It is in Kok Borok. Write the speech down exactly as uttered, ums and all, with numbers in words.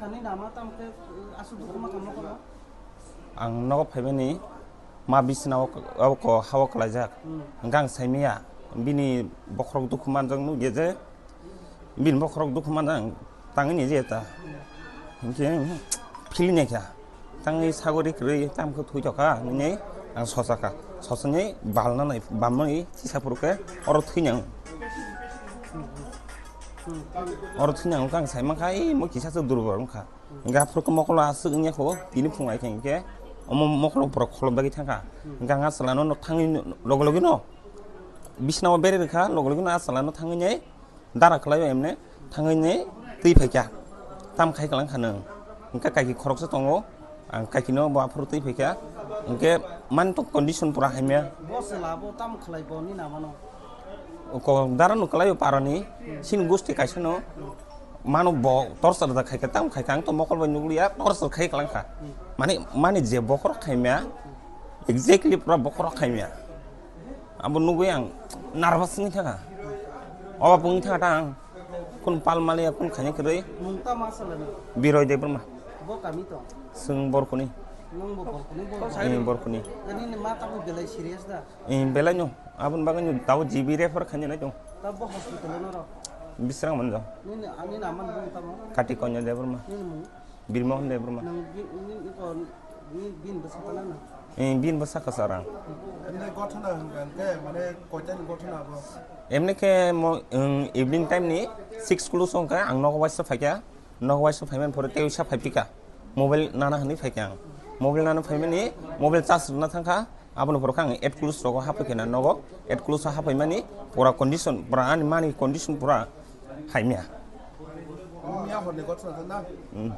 Ani nama tam khe, uh, aswk dukhu ma tongma kono? Ang nogo phaimani ma bisina o, o ko hawa kwlaijak. Hmm. Hwnkhe ang saimaya bini bokhorok dukhu manjak nukya je, bini bokhorok dukhu manjak tangwi ni je ta. Hwnkhe philini kha. Tangwi sagori kwrwi tamkhe thwi tokha hinwi ang sochakha. Sochani balna nai bamwi chisa phuru khe oro thwinang. Oro thwinang khe ang saimankha, ei mo kisa se durbol wngkha. Hwnkhe aphuru khe mokolo aswk wngya kho, tini phung ai khe hwnkhe omo mokolo borok kholop dagwi thangkha. Hwnkhe ang a chwla no thangwi loge loge no bisina o berwi rwkha, loge loge no a chwla no thangwi nai dara khlaio emne thangwi nai twi phaikha. Tam khai kwlang kha nwng. Hwnkhe kaiki khoroksa tongo, ang kaiki no bo aphuru twi phaikha. Hwnkhe mani to condition pura hamya. Bo chwla bo tam khlai bo ni nama no? Ko dara no kwlaio parani, sini gusti kaisa no. Mano bo torchar da khaikha, tam khaikha, ang to mokol bai nukliya, torchar khai kwlang kha. Mani, mani je bokhorok khaimya, exactly pura bokhorok khaimya. Abo nugwi ang nervous wngwi thangkha. Obo wngwi thangkha ta ang. Kun pal maliya, kun khaina kwrwi. Mung tamo aswlano? Biroy Debbarma. Bo kami tong? Chwng Borkuni. Nwng bo Borkuni, bo? Ee, Borkuni. Nini ma tamo belai serious da? Ee, belai no. Aboni bagwi no tabo G B refer khaina nai tong. Ta bo hospital no ro? Bisrang manjo. Nini, ani nama ni bung tamo? Kati Konya Debbarma. Nini mung? Birmohon Debbarma. Nang bin, bin, ko, bin, bin bwsa kana na? Eh, bin bwsa kwchwrang. Emne gothona hwnkha hwnkhe, mane koitani gothona abo? Emne khe mo, um, evening time ni six kulu song khe ang nogo waisa phaikha. Nogo waisa phaiman pore tei waisa phaipikha. Mobile nana hwnwi phaikha ang. Mobile nana phaimani mobile charge rwna thangkha. Aboni pore khe ang eight kulu rogo haphaikha na nogo. Eight kulu so haphaimani pura condition, pura ani mani condition pura haimya. Miya horni gothona na? Hmm.